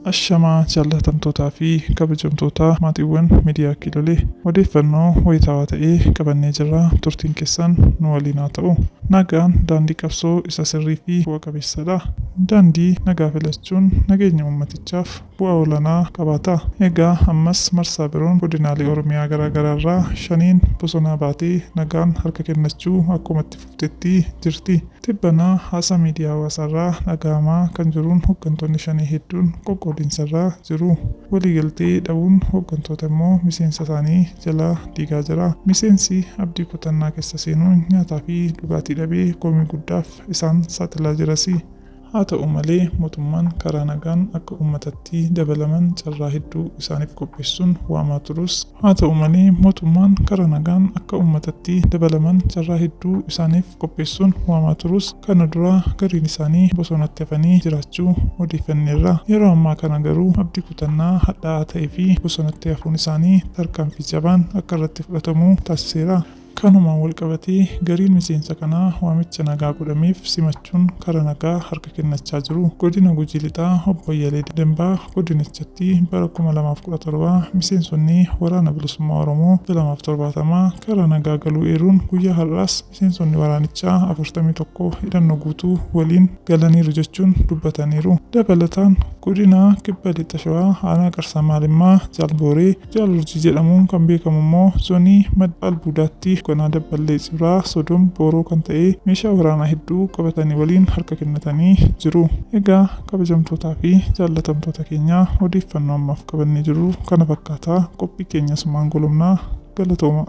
Ashamaa jaallatamtootaa fi kabajamtoota maatiiwwan miidiyaa Kiilolee, odeeffannoo wayitaawaa ta'ee qabannee jirra. Turtiin keessan nu waliin haa ta'u. Nagaan daandii qabsoo isa sirrii fi bu'a qabeessadha. Daandii nagaa filachuun nageenya uummatichaaf bu'aa olaanaa qabaata. Egaa ammas marsaa biroon godinaalee Oromiyaa garaa garaarraa Shaneen bosonaa baatee nagaan harka kennachuu akkuma itti fuftetti jirti. Tibbana haasaa miidiyaa hawaasaarraa dhaga'amaa kan jiruun hoggantoonni Shanee hedduun qoqqoodinsarra jiru. Waliigaltee dhabuun hoggantoota immoo miseensa isaanii jalaa diigaa jira. Miseensi abdii kutannaa keessa seenuun nyaataa fi dhugaatii dhabee komii guddaaf isaan saaxilaa jirasi. Haa ta'u malee mootummaan karaa nagaan akka uummatatti dabalaman carraa hedduu isaaniif qopheessuun waamaa turus, Haa ta'u malee mootummaan karaa nagaan akka uummatatti dabalaman carraa hedduu isaaniif qopheessuun waamaa turus, kana dura gariin isaanii bosonatti hafanii jiraachuu odeeffanneerra. Yeroo ammaa kana garuu abdii kutannaa hadhaa'aa ta'ee fi bosonatti hafuun isaanii tarkaanfii jabaan akka irratti fudhatamu taasiseera. Kanumaan walqabatee gariin miseensa kanaa waamicha nagaa godhameef simachuun kara nagaa harka kennachaa jiru. Godina Gujii Lixaa Obbo Ayyalee Dembaa godinichatti bara 2017 miseensonni Waraana Bilisummaa Oromoo 270 kara nagaa galuu eeruun guyyaa har'aas miseensonni waraanichaa 41 hidhannoo guutuu waliin galaniiru jechuun dubbataniiru. Dabalataan Godina Kibba Lixa Shawaa Aanaa Qarsaa Maalimmaa Jaal Booree Jaal Urjii jedhamuun kan beekamu immoo Zoonii Madda Albuudaatti hogganaa Dabballee Cibraa Sodoom Booroo kan ta'e meeshaa waraanaa hedduu qabatanii waliin harka kennatanii jiru. Egaa kabajamtootaa fi jaallatamtoota keenya, odeeffannoo ammaaf qabannee jirru kana fakkaata. Qophii keenya asumaan golobna. Galatooma!